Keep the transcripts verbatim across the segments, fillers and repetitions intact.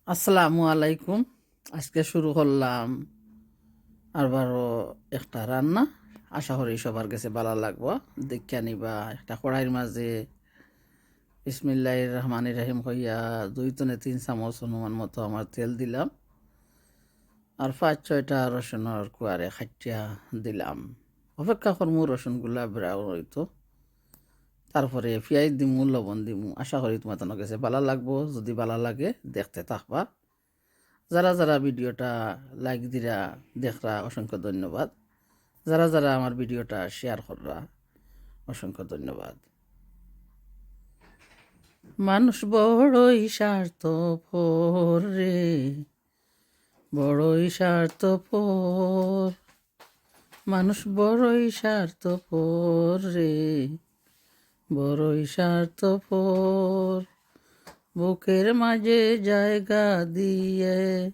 আসসালামু আলাইকুম। আজকে শুরু করলাম আরবারও একটা রান্না। আশা করি সবার গেছে ভালা লাগবো। দেখিয়া নিবা, একটা কড়াইর মাঝে বিসমিল্লাহির রহমানির রহিম কইয়া দুই তনে তিন চামচ অনুমান মতো আমার তেল দিলাম। আর পাঁচ ছয়টা রসুনর কুয়ারে কাটিয়া দিলাম। অপেক্ষা করমু রসুনগুলা brown অইতো। তারপরে পিয়াইজ দিমু, লবণ দিমু। আশা করি তুমার তানর গেছে ভালা লাগবো। যদি ভালা লাগে, দেখতে থাকবা। যারা যারা ভিডিওটা like দিরা, দেখরা, অসংখ্য ধন্যবাদ। যারা যারা আমার ভিডিওটা share কররা, অসংখ্য ধন্যবাদ। মানুষ বড়ই স্বার্থপর রে, বড়ই স্বার্থপর। মানুষ বড়ই স্বার্থপর রে, বড়ই স্বার্থপর। বুকের মাঝে জায়গা দিয়ে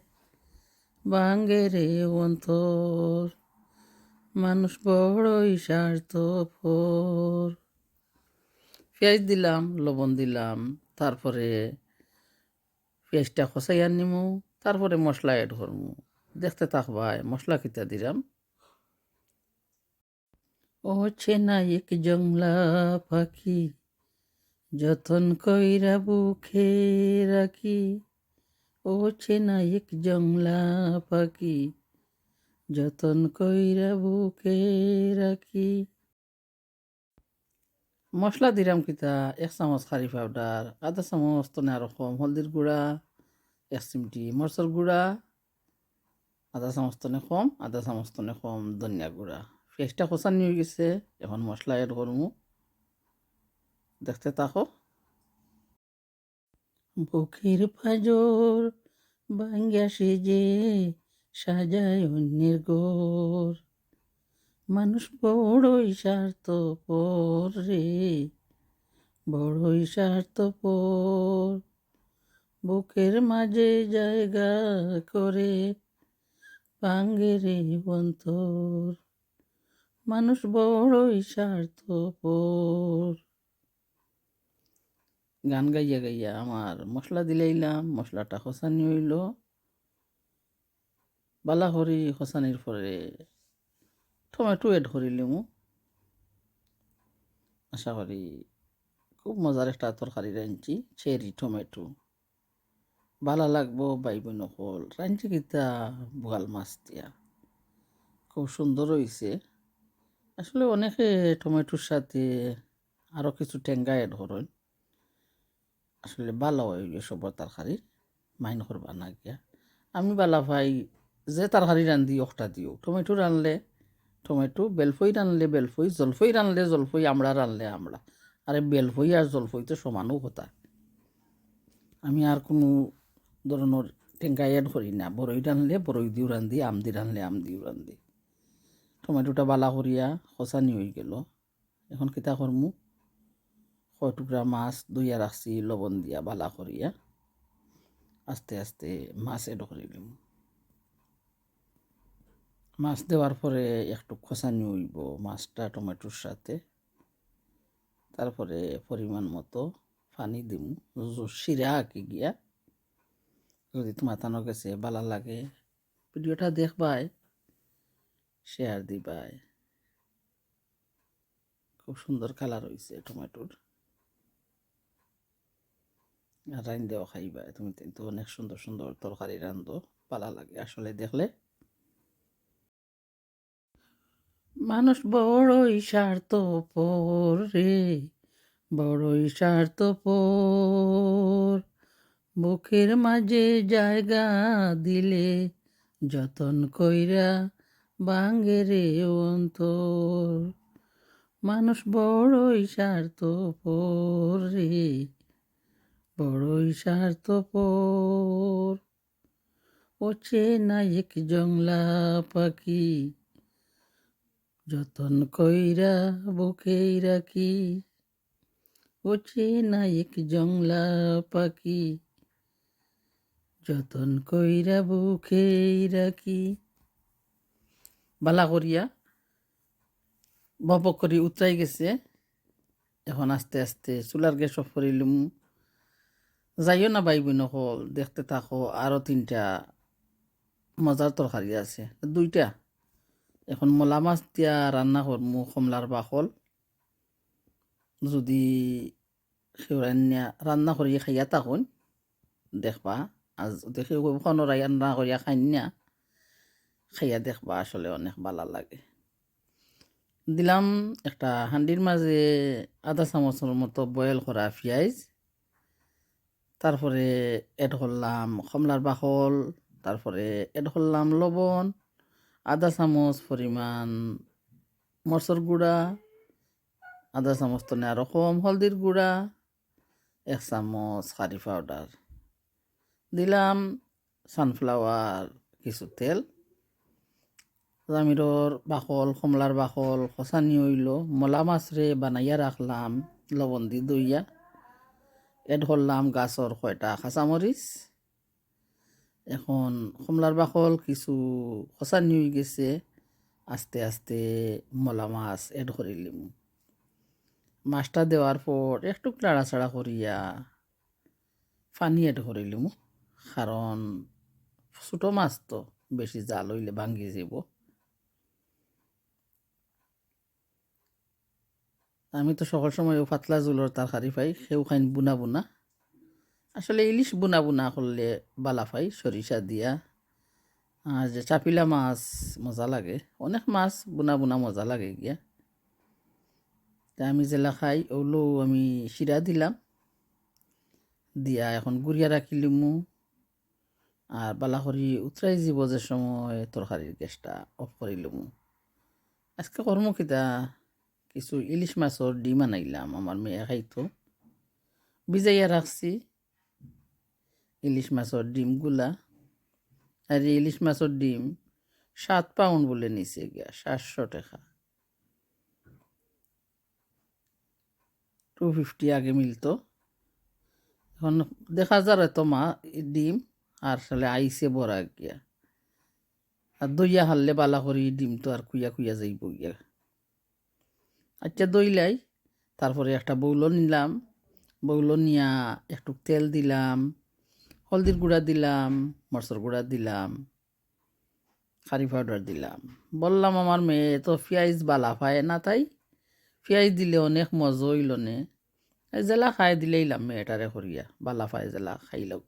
ভাঙে রে অন্তর। মানুষ বড়ই স্বার্থপর। পিয়াইজ দিলাম, লবণ দিলাম, তারপরে পিয়াইজটা খসাইয়া নিমু, তারপরে মশলা add করমু। দেখতে থাকবায় মশলা কিতা দিলাম। ও চেনা এক জংলা পাখি, যতন কইরা বুকে রাখি। ও চেনা এক জংলা পাখি, যতন কইরা বুকে রাখি। মশলা দিলাম কিতা, এক চামচ curry powder, আধা চামচ তনে আরো কম হলদির গুঁড়া, এক চিমটি মরচর গুঁড়া, আধা চামচ তনে কম, আধা চামচ তনে কম ধনিয়া গুঁড়া। পিয়াইজটা কষানি অই গেছে, এখন মশলা add করমু, দেখতে থাকো। বুকের পাজর ভাঙ্গা সে যে সাজায় অন্যের ঘর। মানুষ বড়ই স্বার্থপর রে, বড়ই স্বার্থপর। বুকের মাঝে জায়গা করে ভাঙ্গে রে অন্তর। মানুষ বড়ই স্বার্থপর। গান গাইয়া গাইয়া আমার মশলা দিলাইলাম, মশলাটা কষানি অইলো। ভালা করি কষানির পরে টমেটো add করিলিমু। আশা করি খুব মজার একটা তরকারি রানছি, cherry টমেটো। ভালা লাগবো ভাই বইন অকল। রানছি কিতা, বোয়াল মাছ দিয়া। খুব সুন্দর অইছে। আসলে অনেকে টমেটোর সাথে আরো কিছু টেঙ্গা add করইন। আসলে ভালা অয় অউ সবর তরকারি, mind করবা না গিয়া। আমি ভালা পাই যে তরকারি রান্ধি অখটা দিও। টমেটো রানলে টমেটো, বেলফই রানলে বেলফই, জলফই রানলে জলফই, আমড়া রানলে আমড়া। আরে বেলফই আর জলফই তো সমানউ কথা। আমি আর কুনু ধরনর টেঙ্গা add করি না। বড়ই রানলে বড়ই দিও রান্ধি, আম দি রানলে আম দিও রান্ধি। টমেটোটা ভালা করিয়া কষানি অই গেলো। এখন কিতা করমু? কয় টুকরা মাছ ধইয়া রাখছি লবণ দিয়া ভালা করিয়া। আস্তে আস্তে মাছ add করিলিমু। মাছ দেওয়ার পরে একটু কষানি অইবো মাছটা টমেটোর সাথে। তারপরে পরিমাণ মতো পানি দিমু, জু-, শিরা আকি গিয়া। যদি তুমার তানর গেছে ভালা লাগে, ভিডিওটা দেখবায়, share দিবায়। খুব সুন্দর colour অইছে টমেটোর। আর রাইন্দেও খাইবায়, তুমি তো অনেক সুন্দর সুন্দর তরকারি রান্ধো, ভালা লাগে আসলে দেখলে। মানুষ বড়ই স্বার্থপর রে, বড়ই স্বার্থপর। বুকের মাঝে জায়গা দিলে যতন কইরা ভাঙ্গে রে অন্তর। মানুষ বড়ই স্বার্থপর রে, বড়ই স্বার্থপর। অচেনা এক জংলা পাখি, যতন কইরা বুকেই রাখি। অচেনা এক জংলা পাখি, যতন কইরা বুকেই রাখি। ভালা করিয়া বকবক করি উতরাই গেছে। এখন আস্তে আস্তে চুলার gas off করিলিমু। যাইও না ভাই বইন অকল, দেখতে থাকো, আরো তিনটা মজার তরকারি আছে, দুইটা। এখন মলা মাছ দিয়া রান্না করমু কমলার বাকল। যদি কেউ রান্না, রান্না করি খাইয়া থাকইন, দেখবা। আর যদি কেউ কখনো রান্না করিয়া খাইন না, খাইয়া দেখবা, আসলে অনেক ভালা লাগে। দিলাম একটা হান্ডির মাঝে আধা চামচর মতো boil করা পিয়াইজ, তারপরে add করলাম কমলার বাকল, তারপরে add করলাম লবণ, আধা চামচ পরিমাণ মরচর গুঁড়া, আধা চামচ তনে আরো কম হলদির গুঁড়া, এক চামচ curry powder, দিলাম sunflower কিছু তেল, জামিরর বাকল, কমলার বাকল খসানি অইলো, মলা মাছরে বানাইয়া রাখলাম লবণ দি ধইয়া, add করলাম গাছর কয়টা কাঁচামরিচ। এখন কমলার বাকল কিছু খসানি অইগেছে, আস্তে আস্তে মলা মাছ add করিলিমু। মাছটা দেওয়ার পর একটুক লাড়াচাড়া করিয়া পানি add করিলিমু, কারণ ছোটো মাছ তো বেশি জাল অইলে ভাঙ্গি যাইবো। আমি তো সকল সময়ও পাতলা ঝুলর তরকারি পাই, কেউ খাইন বুনা বুনা। আসলে ইলিশ বুনা বুনা করলে ভালা পাই, সরিষা দিয়া। আর যে চাপিলা মাছ মজা লাগে, অনেক মাছ বুনা বুনা মজা লাগে গিয়া। তে আমি যেলা খাই, অউলো আমি শিরা দিলাম, দিয়া এখন গুড়িয়া রাখিলিমু। আর ভালা করি উতরাই যিবো যে সময় তরকারির গ্যাসটা off করিলিমু। আজকে করমু কিতা, কিছু ইলিশ মাছর ডিম আনাইলাম, আমার মেয়ে খাইতো। ভিজাইয়া রাখছি ইলিশ মাছর ডিমগুলা। আর এই ইলিশ মাছর ডিম সাত পাউন্ড বুলে নিছে গিয়া, সাতশো টেকা। Two fifty আগে মিলতো, এখন দেখা যার এত মা ডিম, আর আসলে আইছে বড়া গিয়া। আর ধইয়া হারলে ভালা করি ডিম তো আর খুইয়া খুইয়া যাইবো গিয়া। আচ্ছা, ধইলাই, তারপরে একটা বাউলো নিলাম, বাউলো নিয়া একটু তেল দিলাম, হলদির গুঁড়া দিলাম, মরচর গুঁড়া দিলাম, curry powder দিলাম। বললাম আমার মেয়ে তো পিয়াইজ ভালা পায় না, তাই পিয়াইজ দিলে অনেক মজা অইলো নে। এই যেলা খায় দিলাইলাম মেয়েটারে করিয়া, ভালা পায় যেলা খাইলউক।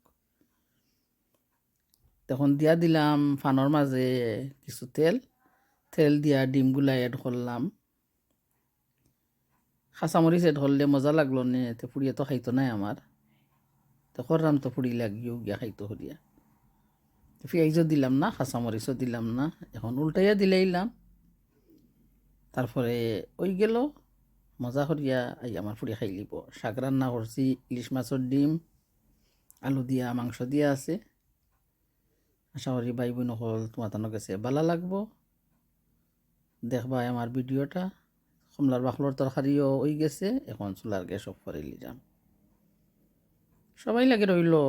তখন দিয়া দিলাম পানর মাঝে কিছু তেল, তেল দিয়া ডিমগুলা add করলাম। কাঁচামরিচ add করলে মজা লাগলো নে, তে ফুড়িয়ে তো খাইতো নায় আমার। তো করলাম তো ফুড়ি লাগিও গিয়া খাইতো করিয়া। তো পিয়াইজও দিলাম না, কাঁচামরিচও দিলাম না, এখন উল্টাইয়া দিলাইলাম। তারপরে অইগেলো, মজা করিয়া আই আমার ফুড়ি খাইলিবো। শাক রান্না করছি, ইলিশ মাছর ডিম, আলু দিয়া, মাংস দিয়া আছে। আশা করি ভাই বইন অকল তুমার তানর গেছে ভালা লাগবো। দেখবায় আমার ভিডিওটা। কমলার বাকলর তরকারিও অইগেছে, এখন চুলার গ্যাস off করিলিরাম। সবাই লাগি রইলো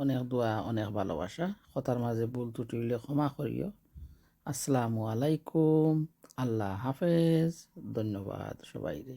অনেক দোয়া, অনেক ভালোবাসা। কথার মাঝে ভুল ত্রুটি অইলে ক্ষমা করিও। আসসালামু আলাইকুম, আল্লাহ হাফেজ, ধন্যবাদ সবাইরে।